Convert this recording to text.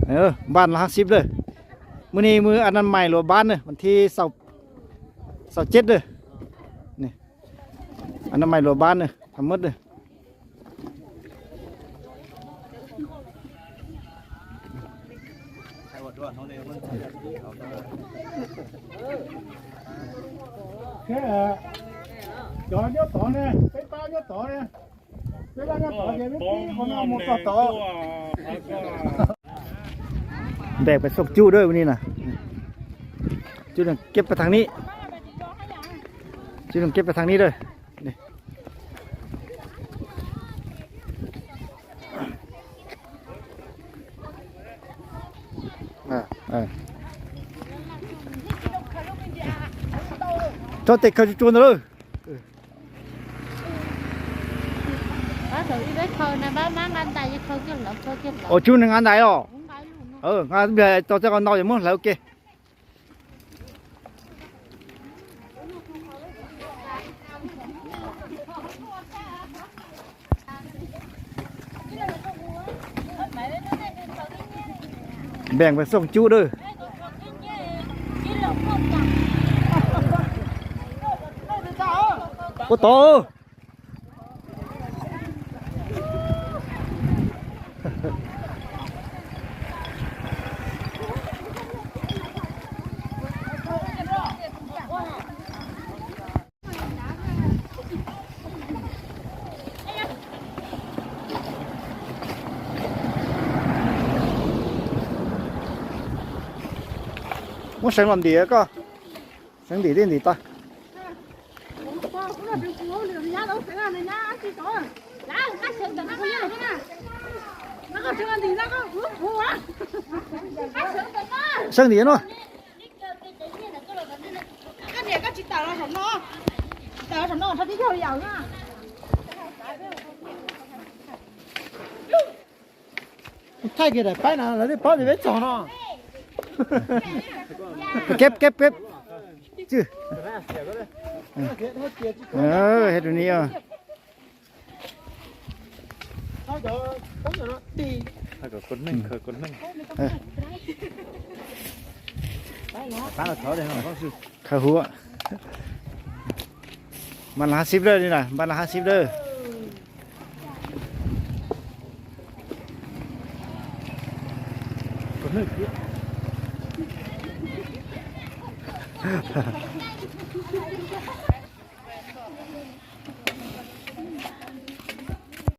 Npaj laj hab xib lawm. Mus ni mus a na mais luam npab na, vas thib xaum ceb lawm. A na mais luam npab na, tham mab na. Cov nyob tod ne, peb pab nyob tod ne. Peb pab nyob tod ces peb pib qhov no mus txog tod. Npem pem xoj cub dawb ni na. Cub kev pem thaj ni. Cub kev pem thaj ni dawb. Txhob tes khaws tsuag tsuag ntawd lauj. Ua cub neeg nqa ntais os. Nqa tau txoj qos ntau es muab hlawv ua ke. Npem pem xoj cub dawb. Ua tod. Muab seev los ntim koj. Seev ntim thiaj ntim tau. Seev ntim no. Thaij kiag daim paib no lawv thiaj paub tias peb txog no. Kev kev kev. Hais rau ni os. Khaws huv. Npaj laj hab xib dawb li na, npaj laj hab xib dawb.